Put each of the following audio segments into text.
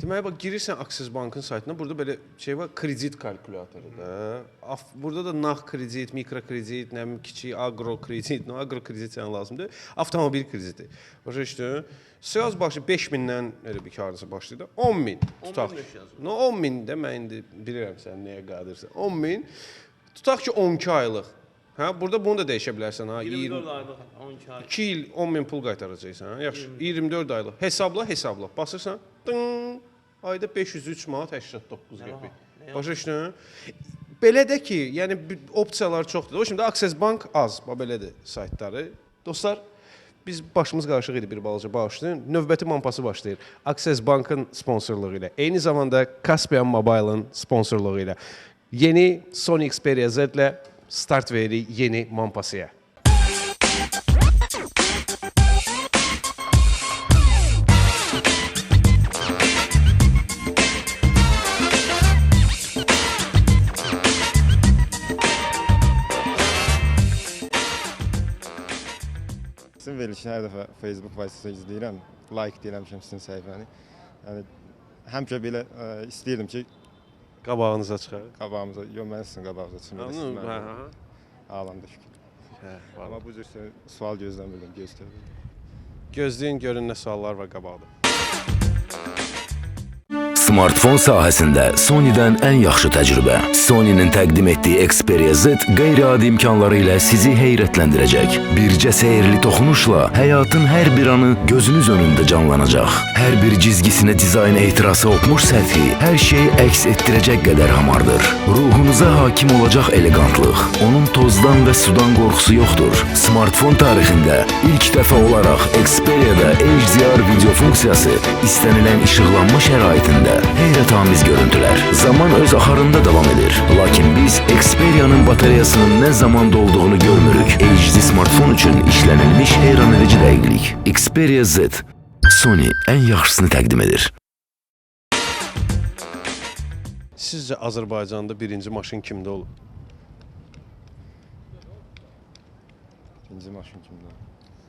Deməli, bax, girirsən Access Bankın saytına, burada belə şey var, kredit kalkulatoru da. Burada da nağd kredit, mikrokredit, nə bilim, kiçik aqro kredit, no, aqro kredit sənə lazımdır. Avtomobil krediti. Başa düşdün? Söz başı 5000-dən elə bir hardasa başlayır da 10000 tutaq. No 10000 də mən indi bilirəm sən nəyə qadirsən. 10000 tutaq ki 12 aylıq. Hə, burada bunu da dəyişə bilərsən ha. 24 aylıq, 12 ay. 2 il 10 000 pul qaytaracaqsan, hə? Yaxşı, 24 aylıq. Hesabla, hesabla. Basırsan, dın, ayda 503 manat 89 qəpik. Başa düşdün? Belə də ki, yəni opsiyalar çoxdur. O şimdi Access Bank az, bax belədir saytları. Dostlar, biz başımız qarışıq idi bir balaca, bağışlayın. Növbəti Mampası başlayır. Access Bankın sponsorluğu ilə. Eyni zamanda Caspian Mobile'ın sponsorluğu ilə. Yeni Sony Xperia Z ilə start veririk yeni Mampasıya. Sizin verilişini hər dəfə Facebook vasitəsilə izləyirəm, like deyirəm sizin səhifəni. Yəni həmişə belə istəyirdim ki, qabağınıza çıxar. Qabağımıza, yox mən sizin qabağınıza çıxım. Elə siz mənim. Hə, Ağlamda şükür. Hə, amma bu cür sual gözləmirdim, gözləmirdim. Gözləyin görün nə suallar var qabaqda. Smartfon sahəsində Sony-dən ən yaxşı təcrübə. Sony-nin təqdim etdiyi Xperia Z qeyri-adi imkanları ilə sizi heyrətləndirəcək. Bircə sehirli toxunuşla həyatın hər bir anı gözünüz önündə canlanacaq. Hər bir cizgisinə dizayn ehtirası hopmuş səthi hər şeyi əks etdirəcək qədər hamardır. Ruhunuza hakim olacaq eleqantlıq. Onun tozdan və sudan qorxusu yoxdur. Smartfon tarixində ilk dəfə olaraq Xperia'da HDR video funksiyası istənilən işıqlanma şəraitində heyrətamiz görüntülər. Zaman öz axarında davam edir. Lakin biz Xperia'nın batareyasının nə zaman dolduğunu görmürük. HD smartfon üçün işlənilmiş heyranedici dəqiqlik. Xperia Z. Sony ən yaxşısını təqdim edir. Sizcə Azərbaycanda birinci maşın kimdə olub? Birinci maşın kimdə olub?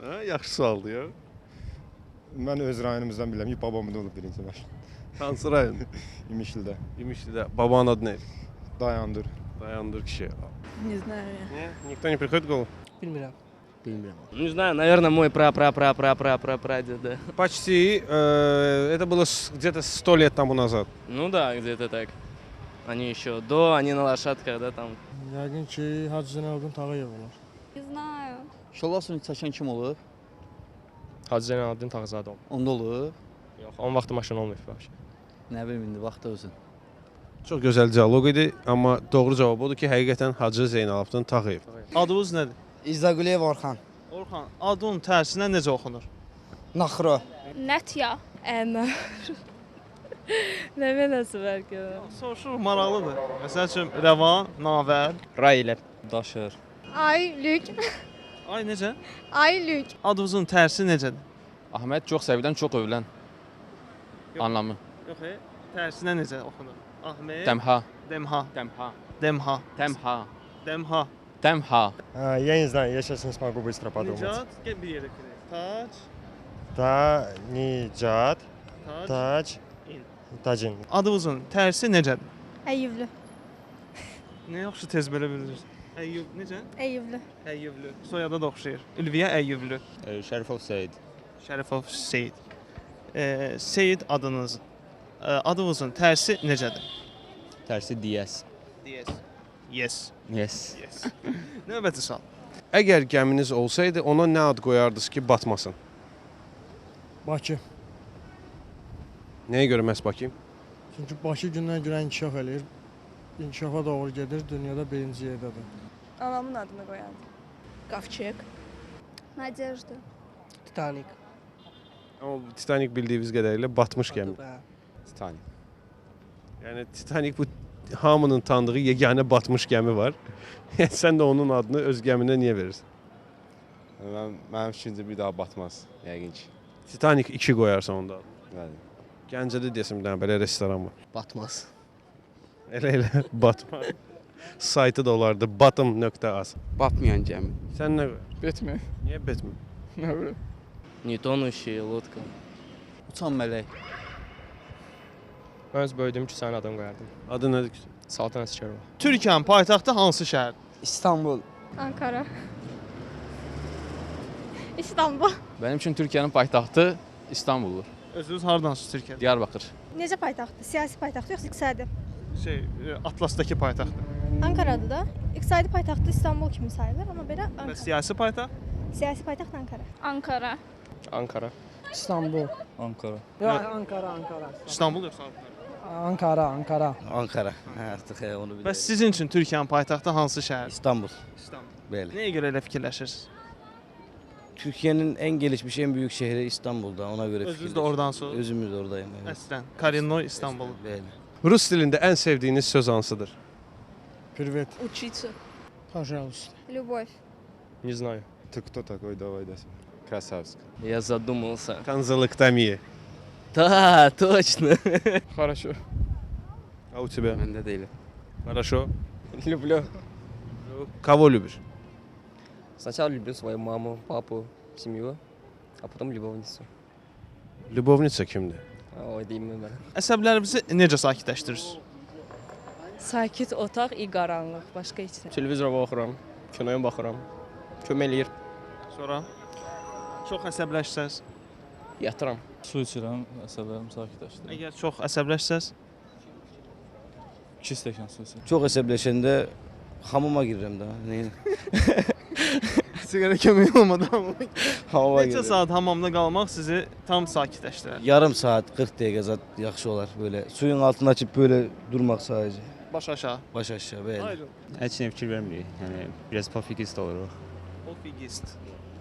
Hə, yaxşı sualdır ya. Mən öz rayonumuzdan bilirəm ki, babamda olub birinci maşın. Hansı rayon? İmişlidə. İmişlidə. Babanın adı nə idi? Dayandır. Dayandır kişi. Не знаю я. Не? Никто не приходит в голову? Bilmirəm. Bilmirəm. Не знаю, наверное, мой пра-пра-пра-пра-пра-пра-прадед, да. Почти. Это было где-то 100 лет тому назад. Ну да, где-то так. Они еще до, они на лошадках, да, там. Yəqin ki, Hacı Zeynalabdin Tağıyev olar. Не знаю. Şolasını çəkən kim olub? Hacı Zeynalabdin Tağızadə olub. Onda olub? Yox, onun vaxtı maşın olmayıb vəbşə. Nə bilim indi vaxtda özün. Çox gözəl dialoq idi, amma doğru cavab odur ki, həqiqətən Hacı Zeynalabdin Tağıyev. Adınız nədir? İrzaquliyev Orxan. Orxan, adın tərsinə necə oxunur? Naxro. Nətya. Əmər. Nə mənası var ki? Soruşuruq, maraqlıdır. Məsəl üçün, Rəvan, Navər. Raylə. Daşır. Aylük. Ay necə? Aylük. Adınızın tərsi necədir? Ahmet çox sevilən, çox övülən anlamı. Yox, tərsinə necə oxunur? Ahmet. Təmha. Demha. Təmha. Demha. Təmha. Demha. Təmha. Я не знаю, я сейчас не смогу быстро подумать. Nicat, gəl bir yerə girək. Tac, Ta, Nicat, Tac, Tac, İn. Tacin. Adınızın tərsi necədir? Əyyüblü. Nə yaxşı tez belə bilirsən. Əyyub necə? Əyyüblü. Əyyüblü. Soyada da oxşayır. Ülviyə Əyyüblü. Şərifov Seyid. Şərifov Seyid. Seyid adınız, adınızın tərsi necədir? Tərsi Diyəs. Yes. Yes. Yes. Yes. Növbəti sual. Əgər gəminiz olsaydı, ona nə ad qoyardınız ki, batmasın? Bakı. Nəyə görə məhz Bakı? Çünki Bakı gündən günə inkişaf eləyir. İnkişafa doğru gedir, dünyada birinci yerdədir. Anamın adını qoyardım. Qafçıq. Nadejda. Titanic. Amma Titanic bildiyimiz qədərilə batmış gəmi. Titanic. Yəni Titanic bu hamının tanıdığı yeganə batmış gəmi var. Yəni sən də onun adını öz gəminə niyə verirsən? Mənim fikrimcə bir daha batmaz yəqin ki. Titanic 2 qoyarsan onda adını. Bəli. Gəncədə deyəsən bir dənə belə restoran var. Batmaz. Elə batmaz. Saytı da olardı batım.az. Batmayan gəmi. Sən nə qoyarsan? Batman. Niyə Batman? Nə bilim. Не тонущая лодка. Uçan mələk. Mən öz böyüdüyüm küçənin adını qoyardım. Adı nədir küçə? Saltan Əsgərova. Türkiyənin paytaxtı hansı şəhərdir? İstanbul. Ankara. İstanbul. Mənim üçün Türkiyənin paytaxtı İstanbuldur. Özünüz hardansınız Türkiyədə? Diyarbakır. Necə paytaxtdır? Siyasi paytaxtı yoxsa iqtisadi? Atlasdakı paytaxtı. Ankaradır da. İqtisadi paytaxtı İstanbul kimi sayılır, amma belə Ankara. Bəs siyasi paytaxt? Siyasi paytaxt Ankara. Ankara. Ankara. İstanbul. Ankara. Yox, Ankara, Ankara. İstanbul yoxsa Ankara? Ankara, Ankara. Ankara. Hə, artıq onu bilirəm. Bəs sizin üçün Türkiyənin paytaxtı hansı şəhərdir? İstanbul. İstanbul. Bəli. Nəyə görə elə fikirləşirsiniz? Türkiye'nin en gelişmiş, en büyük şehri İstanbul'da. Ona göre Özünüz də ordansınız? Özümüz de oradayım. Evet. Əslən, Korennoy İstanbul. Bəli. Rus dilində ən sevdiyiniz söz hansıdır? Privet. Учиться. Пожалуйста. Любовь. Не знаю. Ты кто такой? Давай desin. Krasavsk. Я задумался. Kanzılıktamiye. Да, точно. Хорошо. А у тебя? Məndə deyil. Хорошо. Люблю. Кого любишь? Сначала люблю свою маму, папу, семью, а потом любовницу. Любовница kimdir? O deyim mən. Əsəblərinizi necə sakitləşdirirsiniz? Sakit otaq i qaranlıq. Başqa heç nə. Televizora baxıram, kinoya baxıram. Kömək eləyir. Sonra çox əsəbləşsəz, Yatıram. Su içirəm, əsəblərimi sakitləşdirirəm. əgər çox əsəbləşsəz, 2 stəkan su içirəm. Çox əsəbləşəndə hamama girirəm də. Nə? siqara kömək olmadı amma. Hamama Neçə girirəm. saat hamamda qalmaq sizi tam sakitləşdirər? Yarım saat, 40 dəqiqə zat yaxşı olar belə. Suyun altını açıb belə durmaq sadəcə. Baş aşağı. Baş aşağı belə. Aydın. Heç nə fikir vermirik. Yəni biraz pofigist oluruq. Pofigist.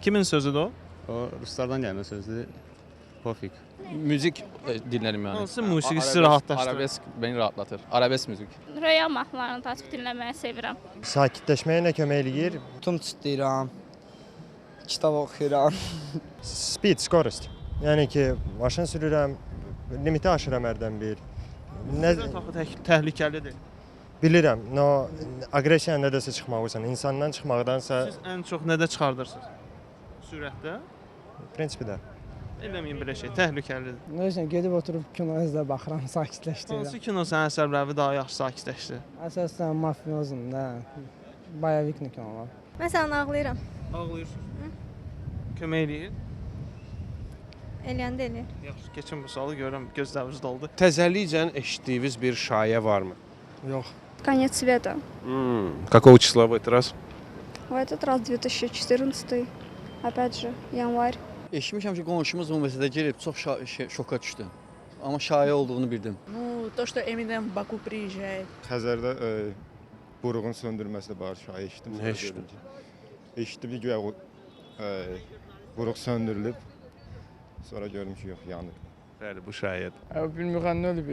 Kimin sözüdür o? O ruslardan gəlmə sözdür. Pofig. Müzik dinlərim yəni. Hansı musiqi sizi rahatlaşdırır? Arabesk beni rahatlatır. Arabesk müzik. Röya mahnılarını daha çox dinləməyi sevirəm. Sakitləşməyə nə kömək eləyir? Tum çıtlayıram. Kitab oxuyuram. Speed, skorost. Yəni ki, maşın sürürəm, limiti aşıram hərdən bir. Nə Sürət axı təhlükəlidir. bilirəm, no aqressiya nədəsə çıxmalısan, insandan çıxmaqdansa Siz ən çox nədə çıxardırsınız? Sürətdə? prinsipdə. Eləməyin belə şey, təhlükəlidir. Nəysə gedib oturub kino izlə baxıram, sakitləşdirirəm. Hansı kino sənin əsəblərini daha yaxşı sakitləşdirir? Əsasən mafiozun da. Bayavikni kinolar. Məsələn ağlayıram. Ağlayırsınız. Kömək eləyir. Eləyəndə eləyir. Yaxşı, keçin bu sualı görürəm, gözləriniz doldu. Təzəlikcən eşitdiyiniz bir şayə varmı? Yox. Конец света. Какого числа в этот раз? В этот раз 2014. Опять же, январь. Eşitmişəm ki, qonşumuz universitetə girib, çox şoka düşdü. Amma şayə olduğunu bildim. Ну, то, что Eminem в Баку приезжает. Xəzərdə buruğun söndürülməsi də var, şayə eşitdim. Nə eşitdin? Eşitdim ki, güya o buruq söndürülüb. Sonra gördüm ki, yox, yanır. Bəli, bu şayədir. Bir müğənni ölüb.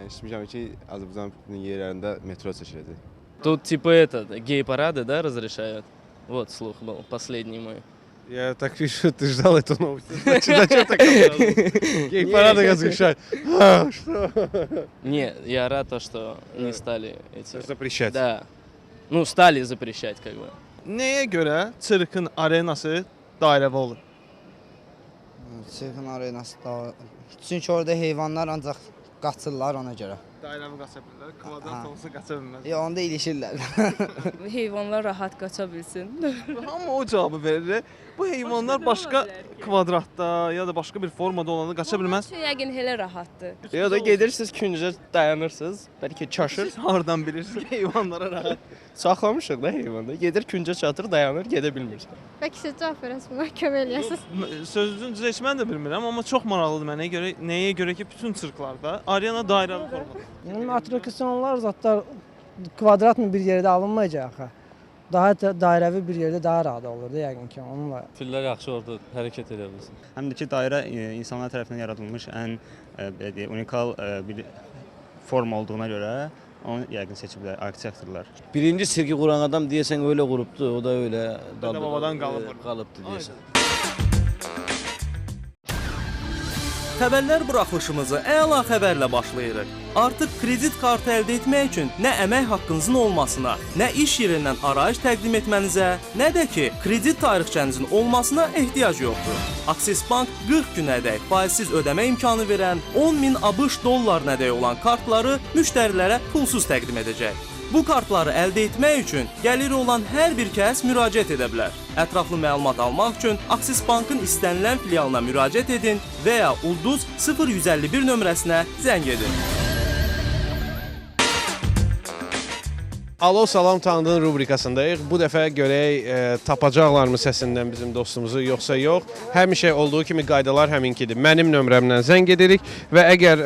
Eşitmişəm ki, Azərbaycanın yerlərində metro çəkiləcək. Тут типа этот, гей-парады, да, разрешают? Вот слух был, последний мой. Я так вижу, ты ждал эту новость. Значит, зачем так обрадовался? Гей-парады разрешают. А, что? Не, я рад то, что не стали эти... Запрещать. Да. Ну, стали запрещать, как бы. Nəyə görə çirkin arenası dairəvi olur? Çirkin arenası da. Çünki orada heyvanlar ancaq qaçırlar ona görə. Dairəvi qaça bilirlər, kvadrat olsa qaça bilməz. Ya onda ilişirlər. Heyvanlar rahat qaça bilsin. Hamı o cavabı verir. Bu heyvanlar başqa kvadratda ya da başqa bir formada olanda qaça bilməz. Üçün yəqin elə rahatdır. Ya da gedirsiniz küncə dayanırsınız, bəlkə çaşır. Siz hardan bilirsiniz ki, heyvanlara rahat? Saxlamışıq da heyvanda. Gedir küncə çatır, dayanır, gedə bilmirsən. Bəlkə siz cavab verəsiniz buna, kömək eləyəsiniz. Sözünüzün düzü heç mən də bilmirəm, amma çox maraqlıdır mənə görə, nəyə görə ki, bütün çirklarda arena dairəvi formada. Yəni attraksiyonlar zətlər kvadratla bir yerdə alınmayacaq axı. Daha dairəvi bir yerdə daha rahat olurdu yəqin ki, onunla. Fillər yaxşı orada hərəkət edə bilsin. Həm də ki, dairə insanlar tərəfindən yaradılmış ən belə deyək, unikal bir forma olduğuna görə onu yəqin seçiblər arxitektorlar. Birinci sirki quran adam deyəsən öyle qurubdu, o da öyle. Dədə babadan qalıb. Qalıbdı deyəsən. Aydın. Xəbərlər buraxılışımızı əla xəbərlə başlayırıq. Artıq kredit kartı əldə etmək üçün nə əmək haqqınızın olmasına, nə iş yerindən arayış təqdim etmənizə, nə də ki, kredit tarixçənizin olmasına ehtiyac yoxdur. Akses Bank 40 günədək faizsiz ödəmə imkanı verən 10.000 ABŞ dollarına dək olan kartları müştərilərə pulsuz təqdim edəcək. Bu kartları əldə etmək üçün gəliri olan hər bir kəs müraciət edə bilər. Ətraflı məlumat almaq üçün Akses Bankın istənilən filialına müraciət edin və ya ulduz 0151 nömrəsinə zəng edin. Alo, salam tanıdın rubrikasındayıq. Bu dəfə görək tapacaqlarmı səsindən bizim dostumuzu, yoxsa yox. Həmişə olduğu kimi qaydalar həminkidir. Mənim nömrəmdən zəng edirik və əgər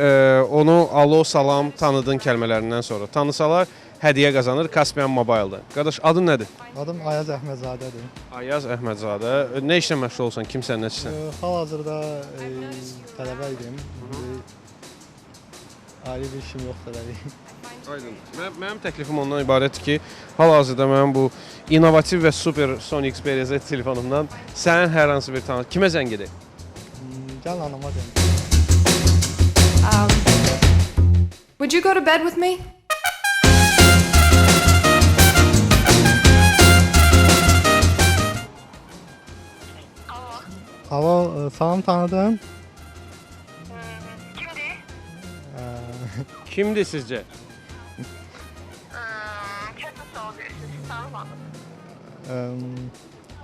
onu alo, salam tanıdın kəlmələrindən sonra tanısalar, hədiyyə qazanır Caspian Mobile-dan. Qardaş, adın nədir? Adım Ayaz Əhmədzadədir. Ayaz Əhmədzadə. Nə işlə məşğul olsan, kimsən, nəçisən? Hal-hazırda tələbə idim. Ayrı bir işim yoxdur hələlik. Aydın. Mənim təklifim ondan ibarətdir ki, hal-hazırda mənim bu innovativ və super Sony Xperia Z telefonumdan sənin hər hansı bir tanı... Kimə zəng edək? Gəl anama zəng. Would you go to bed with me? Alo, salam tanıdın. Kimdir sizcə?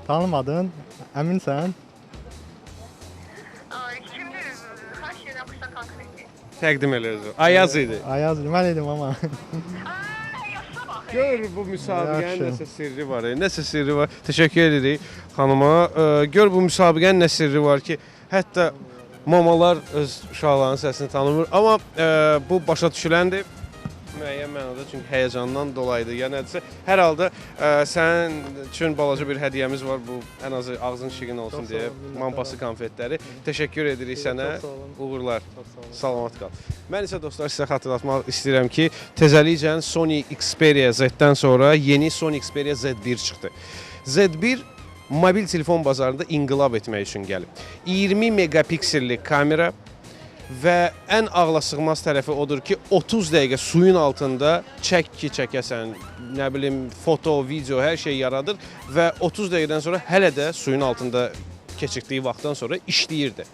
Tanımadın, əminsən? Təqdim elə özü. Ayaz idi. Ayaz idi, mən idim amma. Gör bu müsabiqənin nəsə sirri var, nəsə sirri var. Təşəkkür edirik xanıma. Gör bu müsabiqənin nə sirri var ki, hətta mamalar öz uşaqlarının səsini tanımır. Amma bu başa düşüləndir müəyyən mənada, çünki həyəcandan dolayıdır. Ya nədirsə, hər halda sənin üçün balaca bir hədiyyəmiz var. Bu ən azı ağzın şirin olsun deyə Mampası konfetləri. Təşəkkür edirik sənə. Uğurlar. Salamat qal. Mən isə dostlar sizə xatırlatmaq istəyirəm ki, təzəlikcə Sony Xperia Z-dən sonra yeni Sony Xperia Z1 çıxdı. Z1 mobil telefon bazarında inqilab etmək üçün gəlib. 20 megapikselli kamera və ən ağlasığmaz tərəfi odur ki, 30 dəqiqə suyun altında çək ki, çəkəsən, nə bilim, foto, video, hər şey yaradır və 30 dəqiqədən sonra hələ də suyun altında keçirtdiyi vaxtdan sonra işləyirdi.